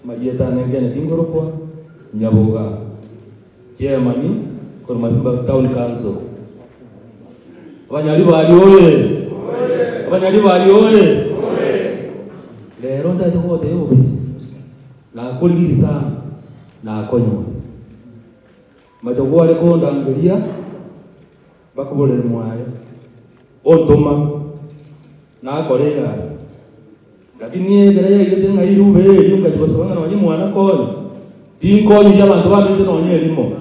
Amarieta ane Kennedy nkorokwa Nyaboga, Chairman korwa Masimba Town Council. Abanyaribari oye! Abanyaribari oye! Rero ntagete kogotebia obobisi, nakorigirie sana, nakonyora. Machogu are kondangeria bakoborere mwaye, ontoma nakora egasi. Lakini ekero yaigete ng'a riruba erio ngachia gosaba ng'a nonye mwana konya, tinkonyiria abanto baminto nonye erimo.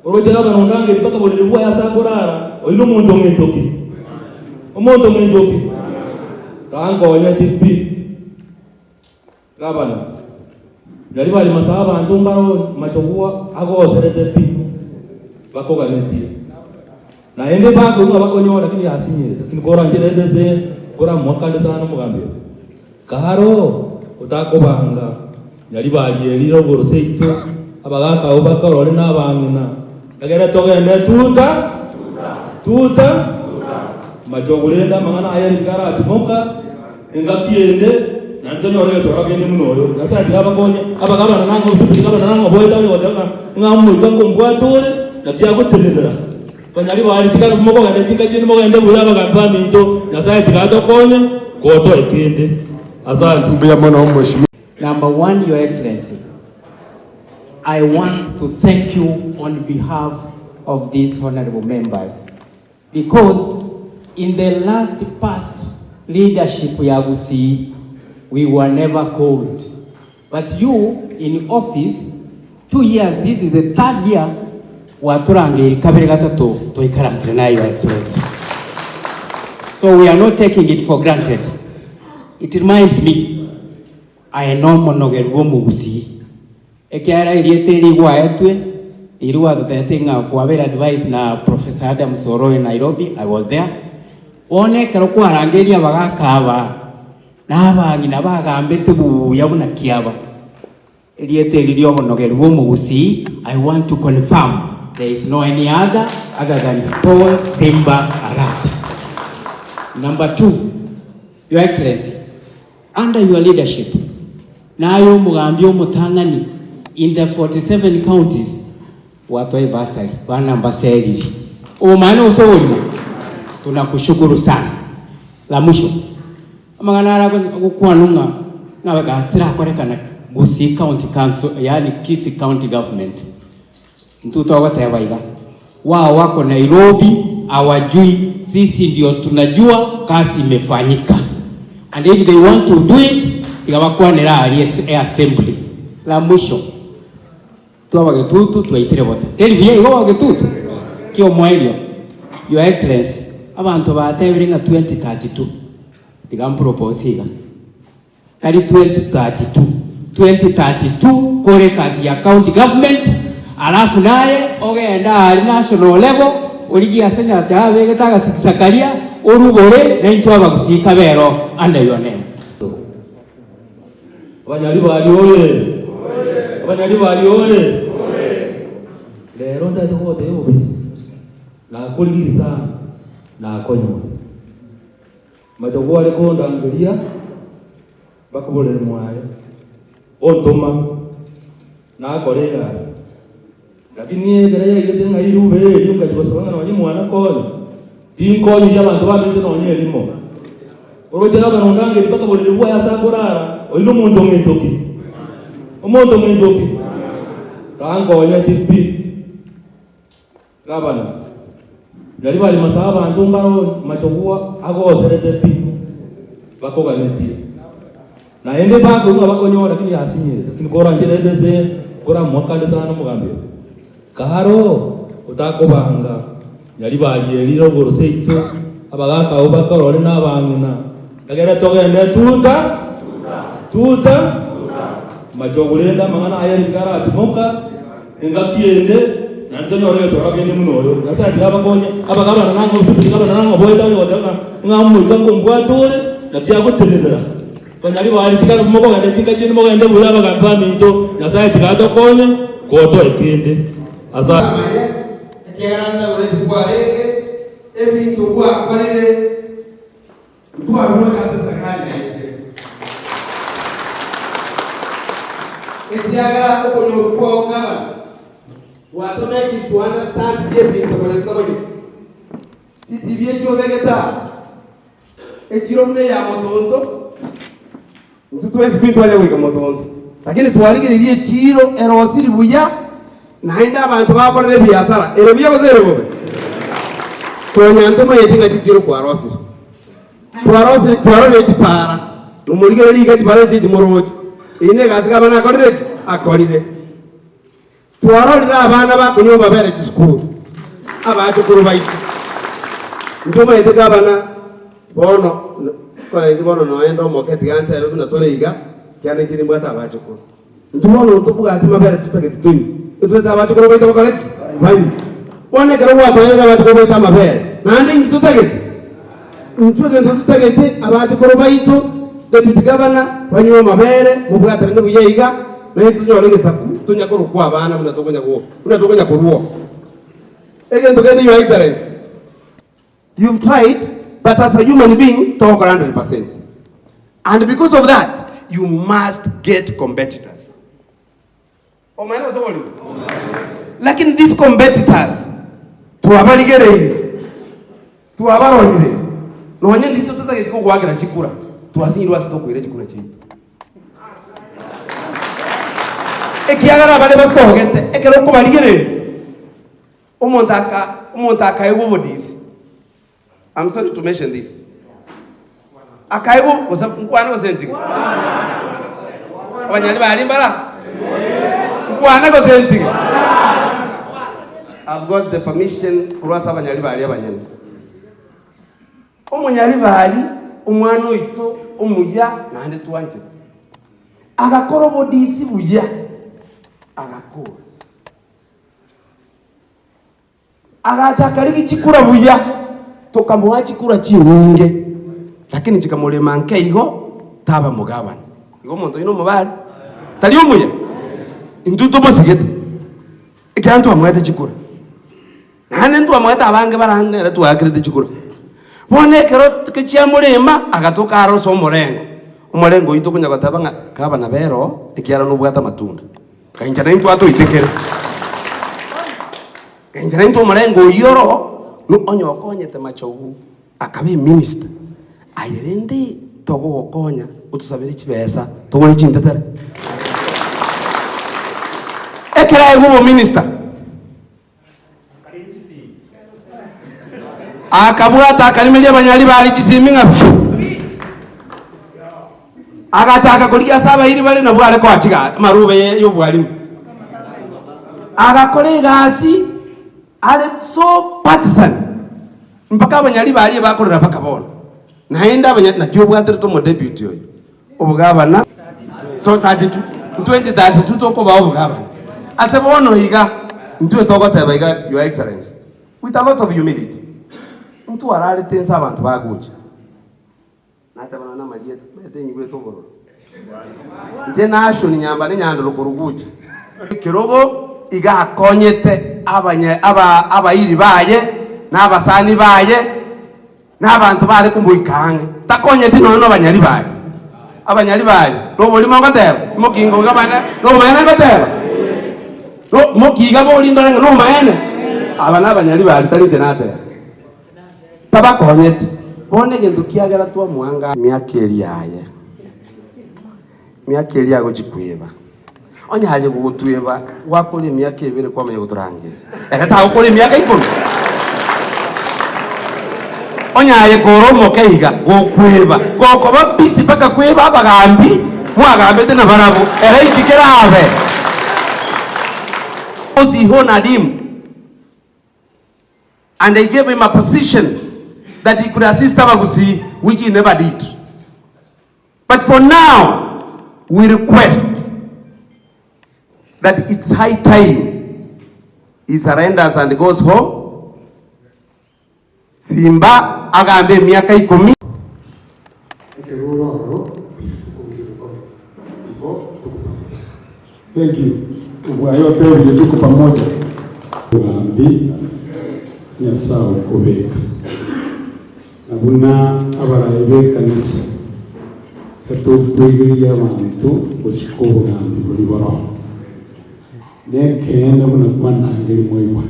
Oroche gavana ondangerie mpaka borere bwaye ase akorara, oyio nomonto ong'encho ki? Omonto ong'encho ki? Tankonyeti pi. Gavana, riaria bare masaga abanto mbaro machogwa agoserete pi, bakoganetie. Naende bakorua bakonyora lakini yasinyire, lakini koranche rende ase koramoakane sana omogambi oyo. Karo otakobanga nyaribari eri rogoro seito, abagaka abwo bakorore na abang'ina, egere togende tuta tuta machogu rende amang'ana aya rika aratimoka. Engaki ende naende tonyore egesoera kende buna oyo. Nyasae tiga abakonye, abagabana nang'o gose tiga abana nang'o boete onye goteba ng'a ng'a omoika nkombwate ore, naki agotenenera. Banyari baria tiga mokogenda chinka chiaino mogende buya abagambi baminto, Nyasae tiga atokonye kotoe kende. Asante. Mbuya mono mheshimiwa. Number one, Your Excellency, I want to thank you on behalf of these honorable members Because in the last past leadership ya Gusii we were never called but you in office 2 years this is the third year gwatorangeiri kabere gatato toikaransire naye your excellency so we are not taking it for granted it reminds me aye nomonogerwa bw'omogusii Ekiagera erieta eri gwaetwe, riria gwatotebetie ng'a kwabeire advised na Professor Adams Oroe Nairobi, I was there. Bono ekero kwarangeirie abagaka aba na abang'ina bagambete buya buna kiaba, erieta eri ri'obonogeri bw'omogusii, I want to confirm there is no any other other than Paul Simba Arati. Number two, Your Excellency, Under your leadership, naye omogambi omotang'ani in the 47 counties gwatoa ebasari bana mbaseriri obomaene gose oborimo tunakushukuru sana. La mwisho amang'ana ara gokwanwa ng'a ng'a gasi terakorekana Gusii county council yaani Kisii county government Intwe togoteba iga, wao wako Nairobi hawajui, sisi ndio tunajua kazi imefanyika and if they want to do it iga bakwanere aria e assembly. La mwisho twabagetutu twaitire bota teri buya igo bagetutu ki omoerio your excellency abanto batebire ng'a 2032 tiga mpropose iga. Tari 2032, 2032 kore ekasi ya county government alafu naye ogende aria national level origie ase Nyasae abegete agasigisa karia orubore naintwe abagusii kabere under your name. Abanyaribari oye! Abanyaribari oye! Rero ntagete kogotebia obobisi, nakorigirie sana, nakonyora. Machogu are kondangeria bakoborere mwaye, ontoma nakora egasi. Lakini ekero yaigete ng'a riruba erio ngachia gosaba ng'a nonye mwana konya, tinkonyiria abanto baminto nonye erimo. Oroche gavana ondangerie mpaka borere bwaye ase akorara, oyio nomonto ong'encho ki? Omonto ong'encho ki? Tankonyeti pi. Gavana, riaria bare masaga abanto mbaro machogwa agoserete pi, bakoganetie. Naende bakorua bakonyora lakini yasinyire, lakini koranche rende ase koramoakane sana omogambi oyo. Karo otakobanga nyaribari eri rogoro seito, abagaka abwo bakorore na abang'ina, egere togende tuta tuta machogu rende amang'ana aya rika aratimoka. Engaki ende naende tonyore egesoera kende buna oyo. Nyasae tiga abakonye, abagabana nang'o gose tigabana nang'o boete onye goteba ng'a ng'a omoika nkombwate ore, naki agotenenera. Banyari baria tiga mokogenda chinka chiaino mogende buya abagambi baminto, Nyasae tiga atokonye kotoe kende. Asa. Amaye, ekiagera ntagoreti kwarenge ebinto gwakorire. Ntwaroche ase Zakaria aye. Ekiagera okonyorwa kwao gavana gwatomekire to understand ebinto konya totamanyeti. Chitibi echi obegete aa, echiro buna eya motonto, intwe twensi pi ntwanya goika motonto, lakini twarigereria echiro erosiri buya, naende abanto bakorera ebiasara, ere buya gose ere bobe? Konya ntomanyeti ng'a chichiro kwarosire. Twarosire, twarorire chipara, nomorigereria iga chipara echi chimoroche. Eyio negasi gavana akorire ki? Akorire. Twarorire abana bakonywa amabere chisukuru, abachukuru baito. Ntomanyete gavana bono, korende bono noende omoke tiga ntebe buna tore iga, kiagera inche nimbwate abachukuru. Intwe bono ntobwati mabere totagete tonywe, ntotagete abachukuru baito bakore ki? Banywe. Bono ekero gwatoeire abachukuru baito amabere, naende inki totagete? Intwe egento totagete, abachukuru baito, Deputy Governor, banywe amabere, mobwatanane buya iga, naintwe tonyore egesaku, tonya korokwa abana buna tokonya go buna tokonya korwa. Egento kende Your Excellency, you've tried, but as a human being, togokora hundred percent. And because of that, you must get competitors. Omaene gose borimo? Lakini these competitors twabarigereire, twabarorire, nonye ndito totageti kogoakera chikura, twasinyirwe ase tokoira chikura chiaito. Ekiagera abare basogete, ekero okobarigereria, omonto aka omonto akaegwa obodisi. I'm sorry to mention this. Akaegwa gose nkwane gose ntige? Abanyari bari mbara? Nkwane gose ntige? I've got the permission korwa ase abanyari bari abanyene. Omonyari bari omwana oito omuya naende twanchete. Agakora obodisi buya, agakora. Agacha akarigia chikura buya, tokamoa chikura chinyinge, lakini chikamorema nke igo, taba omogabane. Igo omonto oyio nomobare? Tari omuya? Intwe tomosigete, ekiagera ntwamoete chikura. Naende ntwamoete abange bara nere twaakerete chikura. Bono ekero chiamorema, agatoka aro ase omorengo. Omorengo oyio tokonya goteba ng'a gavana bera oo, ekiagera nobwate amatunda. Kainche naintwe atoitekere. Kainche naintwe omorengo oyio oro, no onye okonyete Machogu akaba eminister, aye rende togogokonya otosabere chibesa togore chintetere. Ekero aegwa obominister, Akabwata akarimeria abanyari baria chisimi ng'a pfu. Agachaka korigia ase abairi bare nabwo are koa chiga amarube ye- y'obwarimu. Agakora egasi are so partisan mpaka abanyari baria bakorera mpaka bono. Naende abanya naki obwaterete omodeputy oyo obogabana to 32 2032 tokobaa obogabana ase bono iga intwe togoteba iga your excellency with a lot of humility ntwararete inse abanto bagocha nateba nonya na amarieta omanyete enyigwete obororo inche Nashon Nyambane Nyandoro korwa Gucha ekerogo iga akonyete abanya aba abairi baye na abasani baye. Na abanto baare komoika ang'e, takonyeti nonya nabanyaribari. Abanyaribari noborimo ngoteba, mokinga ogabane nomaene ngoteba, no mokiga bori ndore ng'a nomaene, aba nabanyaribari tari inche nateba. Tabakonyeti. Bono egento kiagera twamoanga emiaka eria yaye, emiaka eria agochia kweba. Onye aye gogotweba gwakora emiaka ebere kwamanya gotorangeria, ere tagokora emiaka ikomi? Onye aye kore omoke iga, gokweba, gokoba busy mpaka kweba abagambi mwagambete nabarabwo, ere inki kerabe? Because he honored him and they gave him a position that he could assist Abagusii, which he never did. But for now, we request that it's high time he surrenders and goes home. Simba agambe emiaka ikomi. Ekero ore ororo, okorusia emekoro, igo tuko pamoja. Thank you. Obwaye otebire tuko pamoja. Obogambi Nyasae okobeka, na buna abarai b'ekanisa, gatokwegeririe abanto gosika obogambi boria. bori boroo. Nekeene buna kwanangeria mwaigwa.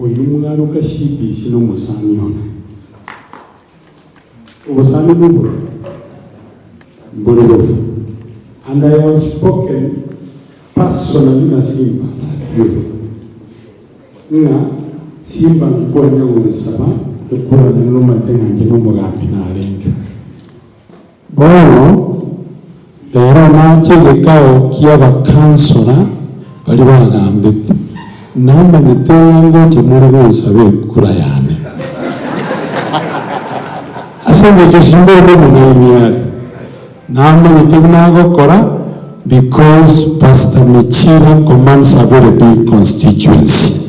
Oyio mwaroka CBC nomosani one. Obosani noboro mbore bobe. And I have spoken personally na Simba that way ng'a Simba nkonya gonsaba ekura naende nomanyete ng'a inche nomogambi narenge. Bono rero nache egekao ki'abakansora baria bagambete, namanyete ng'a ngocha more gonsaba ekura yane. Ase engencho simba ore nomong'aini are, namanyete buna agokora because Pastor Michira commands a very big constituency.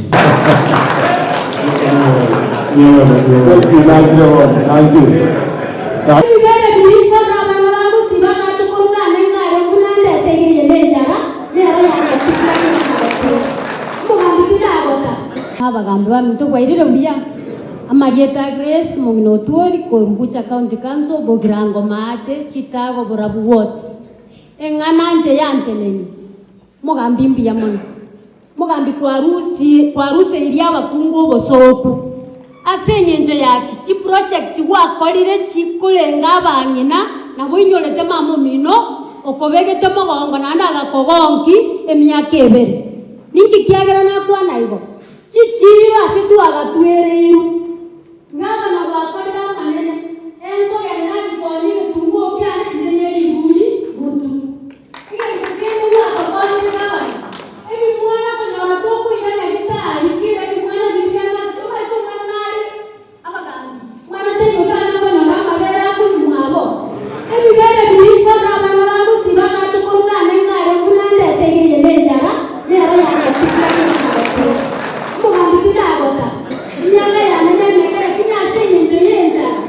Thank you, nachire bono, nachire. Ebibere biria nkorora abana bagosiba agacha korwa ane ng'are buna ndetegerie nenchara, nero yangotiga nagotira. Omogambi tindagota. Abagambi baminto bwairire buya. Amarieta a Grace Mong'ina Otwori korwa Gucha County Council, Bogirango Maate, Chitago, Borabu Ward. Eng'ana nche yanteneni. Omogambi mbuya mono. Omogambi kwarusie kwaruseirie abakungu obosooku. Ase engencho ya ki? Chiproject gwakorire chikorenga abang'ina nabo oinyorete mama omino okobegete mogongo naende agakogonki emiaka ebere. Ninki kiagera nakwana igo? Chichiiro ase twagatwereirwe. Gavana gwakorire amanene, enkogenda nachikonya egetunguo kiane inde ne riguri gutu. Egento kende gwatokonyire gavana, ebimwana konyora tokoira nyagetari kera ebimwana biria biang'asete omanyete omwana nare abagambi mwana taiyo tanya konyora amabere akonywa mwabo. Ebibere biria nkorora abana bagosiba agache koruga ane ngare buna ndetegerie nenchara nero yangotiga nagotira. Omogambi tindagota. Emiaka yane nemeke, lakini ase engencho y'enchara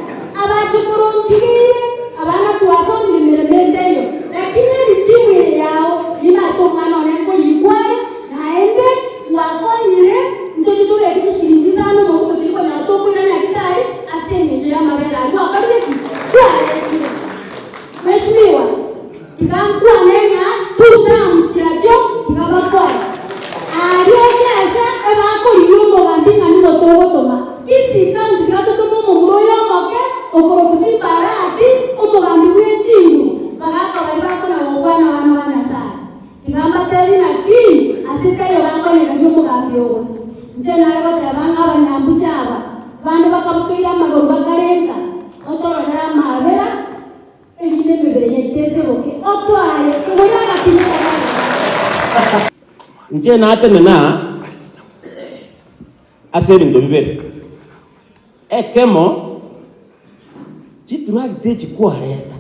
abachokoro ntigeire, abana twasomire emeremo ende eyio, lakini erichibu ere yao nimate omwana one nkorikwa are, naende gwakonyire ntoche tobeke chishilingi isano omobuko tiri konyora tokoira nyagitari ase engencho y'amabere aria gwakorire ki? Kwaretire. Mheshimiwa, tiga nkwane ng'a two terms chiachio tiga bakoe. Aria ekeasha ebakorigia omogambi ng'a nigo togotoma. Kisii County tiga totome omomura oyo omoke okorokwa Simba Arati, omogambi bwe chinguru, bagaka baria bakona gokwana abana ba Nyasaye. Tiga mbatebie naki ase taiyo bakonyereria omogambi ogochia. Inche nare goteba ng'a abanyambucha aba bande bakabutoire amagoro bakarenta, otororere amaabera, Erinde emebere yaito eseboke, otoaye kogorera agatimia k'abana. Inche natenena ase ebinto bibere, ekemo, chitractor echi kwareta,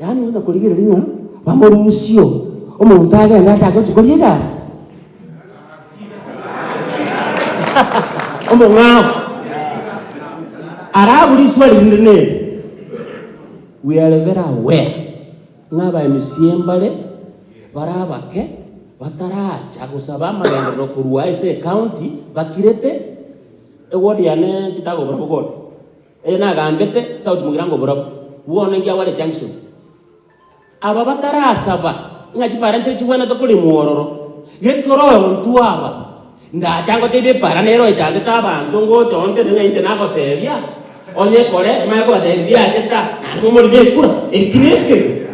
yaani buna korigereria ng'a bamorusie oo, omonto agende achake gochia koria egasi. Omong'ao arabure iswali rinde neri, we are very aware ng'a aba MCA mbare bare abake bataracha gosaba amagenderero korwa ase ecounty bakirete eward yane chitagobora bogoro eye nagambete south mugirango borabu bono nkiagware junction. Aba batarasaba ng'a chipara nchire chigwenerete koremwa ororo, gekero oyontwe aba, ndacha ngotebie epara nere oechandete abanto ngocha ontebe ng'a inche nagotebia, onye ekore, emanye kobatebia biache ta, naende momorime ekura, eki nekebe.